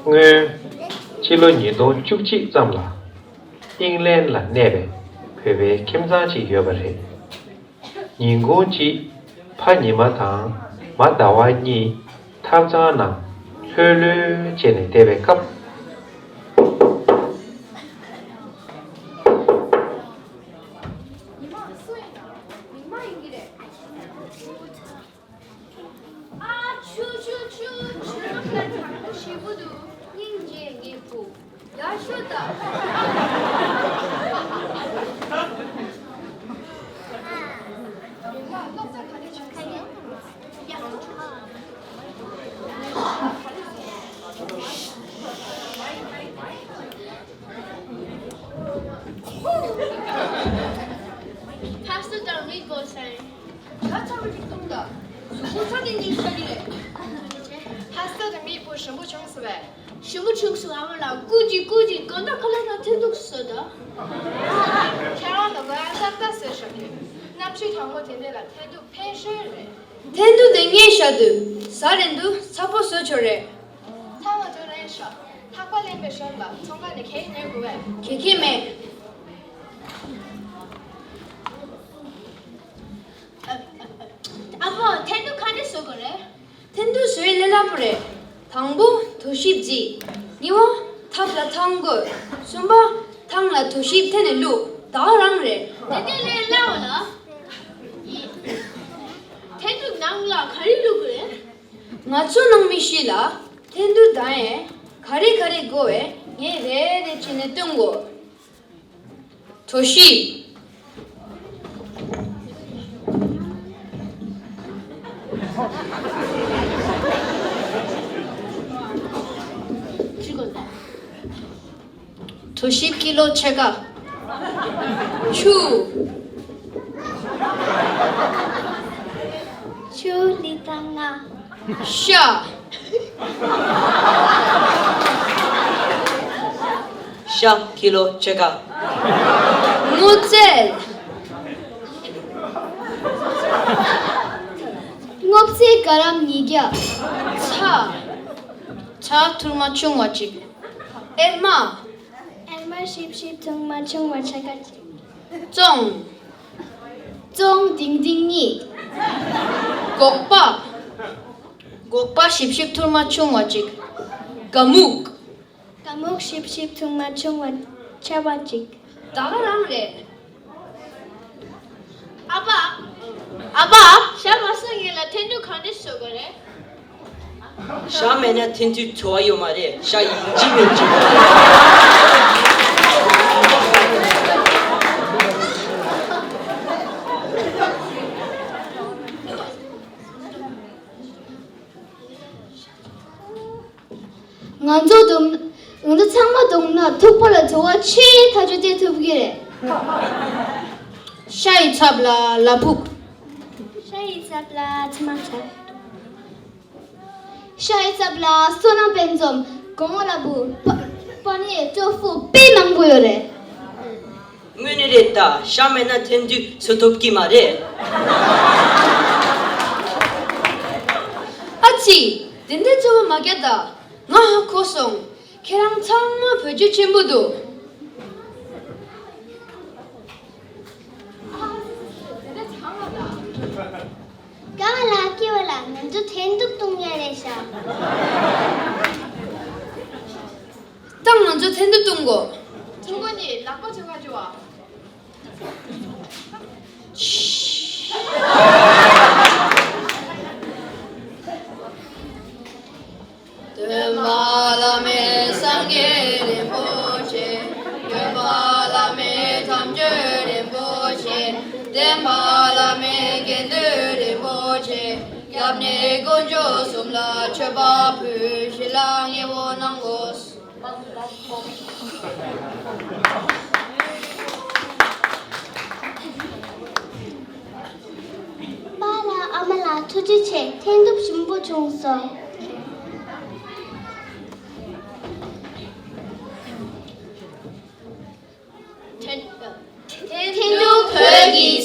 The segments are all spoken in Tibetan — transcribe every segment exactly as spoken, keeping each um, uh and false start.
སྔོན་ཕྱི་ལོ་ཉིས་སྟོང་བཅུ་གཅིག་ཙམ་ལ་ཨིང་ལན་ལ་གནས་པའི་བོད་པའི་ཁྱིམ་ཚང་ཅིག་ཡོད་པ་རེད། ཉིན་གུང་གཅིག་ཕ་ཉི་མ་དང་མ་ཟླ་བ་གཉིས་ཐབ་ཚང་ནང་ལྷོད་ལྷོད་བྱས་ནས་བསྡད་པའི་སྐབས། ཉི་མ་སུ་ཡིན་ན་མིག་མ་ཡིན་གྱི་རེད། ཨ་ཆུ་ཆུ་ཆུ་ཆུ། ཁ་དྲང་པོ་ཞེ་པོ་འདུག་སྙིང་རྗེ་ངའི་བུ། ཡར་ཤོག་དང་། མི་མང་སློབ་གྲྭ་ག་རེ་བྱུང་སོང་། ཡ། ཕ་སུ་དང་མི་གོ་སེང་། ད་ཚ་བ་ཅིག་བཏུང་དང་། གཟུགས་པོ་ཚ་ཏིང་ཏིང་ཆགས་ཀྱི་རེད། ལྷ་ས་དུ་མིད་པོ་ཞིམ་པོ་བྱུང་སོང་བས། ཞིམ་པོ་བྱུང་སོང་ཨ་མ་ལགས། སྐུ་མཁྱེན་སྐུ་མཁྱེན། གང་ལྟར་ཁ་ལག་དང་འཐེན་ཐུག་བཟོས་དང་། ཁྱེད་རང་ལ་དགོས་ཡ་ཏག་ཏག་བཟོས་ཤོག་གི། གནམ་གཤིས་གྲང་མོ་དེ་འདྲ་ལ་འཐེན་ཐུག་ཕན་ཤོས་རེད། འཐེན་ཐུག་དེ་ངས་བཞག་དུས་ཟ་རན་དུས་ཚ་པོ་བཟོས་ཆོག་རེད། ཐང་ང་ཚོ་ལེན་ཤོག་ཐག་པ་ལེན་པའི་ཞོར་ལ་ཚོང་ཁང་ནས་གད་ཉོ་དགོས་བས། གད་ཁེ་མེད། ཨ་ཕོ། འཐེན་ཐུག་ག་འདྲ་བཟོ་དགོས་རེད། འཐེན་ཐུག་བཟོ་ཡ་ལས་སླ་པོ་རེད། དང་པོ་དོ་ཞིབ་རྩི། གཉིས་པ་ཐབ་ལ་ཐང་བཀོད། གསུམ་པ་ཐང་ལ་དོ་ཞིབ་འཐེན་ནས་བླུགས། ད་ག་རང་རེད། དེ་དེ་ལས་སླ་བ་ལ། ཡིན། འཐེན་ཐུག་ནང་ལ་ག་རེ་བླུགས་དགོས་རེད། ང་ཚོ་ནང་མི་ཞིག་ལ་འཐེན་ཐུག་དང་ཡས་ག་རེ་ག་རེ་དགོས་བས་ངས་རེ་རེ་བྱས་ནས་སྟོན་དགོས། དོ་ཞིབ། དོ་ཞིབ་ཀི་ལོ་ཕྱེད་ཀ། ཆུ། ཆུ་ལི་ཐང་ལྔ། ཤ། ཤ་ཀི་ལོ་ཕྱེད་ཀ། སྔོ་ཚལ། སྔོ་ཚལ་ག་རམ་ཉིས་བརྒྱ། ཚ། ཚ་ཐུར་མ་ཆུང་བ་གཅིག་ཨེར་མ། ཨེར་མ་ཧྲིབ་ཧྲིབ་ཐུར་མ་ཆུང་བ་ཕྱེད་ཀ་གཅིག་ཙོང་། ཙོང་ལྡིང་ལྡིང་གཉིས། སྒོག་པ། སྒོག་པ་ཧྲིབ་ཧྲིབ་ཐུར་མ་ཆུང་བ་གཅིག་ཀ་མུག། ཀ་མུག་ཧྲིབ་ཧྲིབ་ཐུར་མ་ཆུང་བ་ཆེ་བ་གཅིག་ད་ག་རང་རེད། ཨ་ཕ། ཨ་ཕ། ཤ་མ་ཟ་མཁན་ལ་འཐེན་ཐུག་ག་འདྲ་བཟོ་དགོས་རེད། ཤ་མེད་ན་འཐེན་ཐུག་བྲོ་བ་ཡོད་མ་རེད། ཤ་ཡིན་གཅིག་མིན་གཅིག་ང་ཚོ་བསྡོམས། ང་ཚོ་ཚང་མ་བསྡོམས་ན་ཐུག་པ་ལ་བྲོ་བ་ཆེས་ཐག་ཆོད་སྟེར་ཐུབ་ཀྱི་རེད། ཤ་ཡི་ཚབ་ལ་ལ་ཕུག་ཤ་ཡི་ཚབ་ལ་ཚི་མ་ཚབ། ཤ་ཡི་ཚབ་ལ་བསོད་ནམས་དཔལ་འཛོམས། གོང་འོག་ལ་བུ། པ་པ་ནི་སྐྱོ་ཕུག་དཔེ་མང་པོ་ཡོད་རེད། དངོས་གནས་རེད་ད། ཤ་མེད་ན་འཐེན་ཐུག་བཟོ་ཐུབ་ཀྱི་མ་རེད། ཨ་ཙི། དེ་འདྲའི་རྩོལ་བ་མ་རྒྱག་ད། ང་ཧ་གོ་སོང་། ཁྱེད་རང་ཚང་མ་བོད་རྒྱུད་ཆེན་པོ་འདུག་ཀ་བ་ལ་ཀི་བ་ལ་ང་ཚོ་འཐེན་ཐུག་བཏུང་ཡ་རེད་ཤག་ད་ང་ཚོ་འཐེན་ཐུག་བཏུང་གོ་ཐུང་གོ་ནི་ལག་པ་ཆུ་ཁ་ཆུ་བ། སྟོན་པ་བླ་མེད་སངས་རྒྱས་རིན་པོ་ཆེ། སྟོན་པ་བླ་མེད་དམ་ཆོས་རིན་པོ་ཆེ། བསྟན་པ་བླ་མེད་དགེ་འདུན་རིན་པོ་ཆེ། སྐྱབས་གནས་དཀོན་མཆོག་གསུམ་ལ་མཆོད་པ་ཕུལ། ཞིང་ལ་ངེས་པོ་གནང་དགོས། པཱ་ལགས་ཨ་མ་ལགས་ཐུགས་རྗེ་ཆེ། འཐེན་ཐུག་ཞིམ་པོ་བྱུང་སོང་། འཐེན།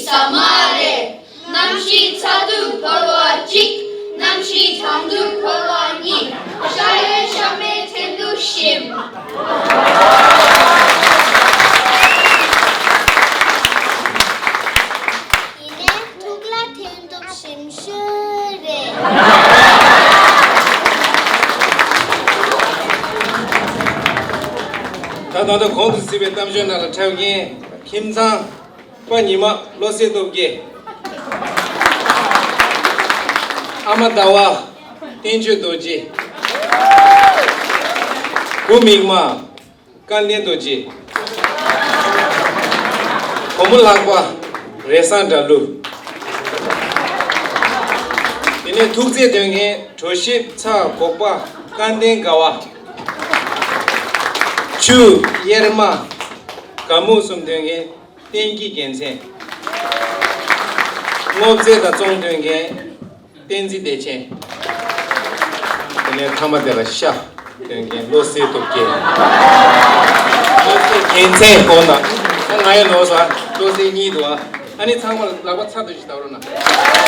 ས་མ་རེད། གནམ་གཤིས་ཚ་དུས་ཕོར་བ་གཅིག་གནམ་གཤིས་གྲང་དུས་ཕོར་བ་གཉིས། ཤ་ཡོད་ཤ་མེད་ཐེན་ཐུག་ཞིམ། ཡིན་ནའི་ཐུག་ལ་ཐེན་ཐུག་ཞིམ་ཤོས་རེད། ད་ད་ལྟ་གོང་དུ་གཟིགས་པའི་གཏམ་བརྗོད་ནང་ལ་འཁྲབ་མཁན་ཁྱིམ་ཚང་། པ་ཉི་མ་བློ་གསལ་སྟོབས་རྒྱལ། ཨ་མ་ཟླ་བ་བསྟན་ཆོས་རྡོ་རྗེ། བུ་མིག་དམར་སྐལ་ལྡན་རྡོ་རྗེ། བུ་མོ་ལྷག་པ་རེ་བཟང་དགྲ་ལུ། དེ་ནས་ཐུག་རྫས་འདོན་མཁན་གྲོ་ཞིབ་ཚ་སྒོག་པ་སྐལ་ལྡན་དགའ་བ། ཆུ་གཡེར་མ་དགའ་མོ་གསུམ་འདོན་མཁན། བསྟན་སྐྱིད་རྒྱལ་མཚན། སྔོ་ཚལ་དང་བཙོང་འདོན་མཁན་བསྟན་འཛིན་བདེ་ཆེན། དེ་ནས་ཐ་མ་དེ་ལ་ཤ་འདོན་མཁན་བློ་གསལ་སྟོབས་རྒྱལ། བློ་གསལ་རྒྱལ་མཚན་དགོངས་དག་ད་ང་ཡི་ལོ་ས་བློ་གསལ་གཉིས་འདུག་ཨ་ནི་ཚང་མ་ལ་ལག་པ་ཚ་དུ་ཞིག་བཏབ་རོགས་གནང་།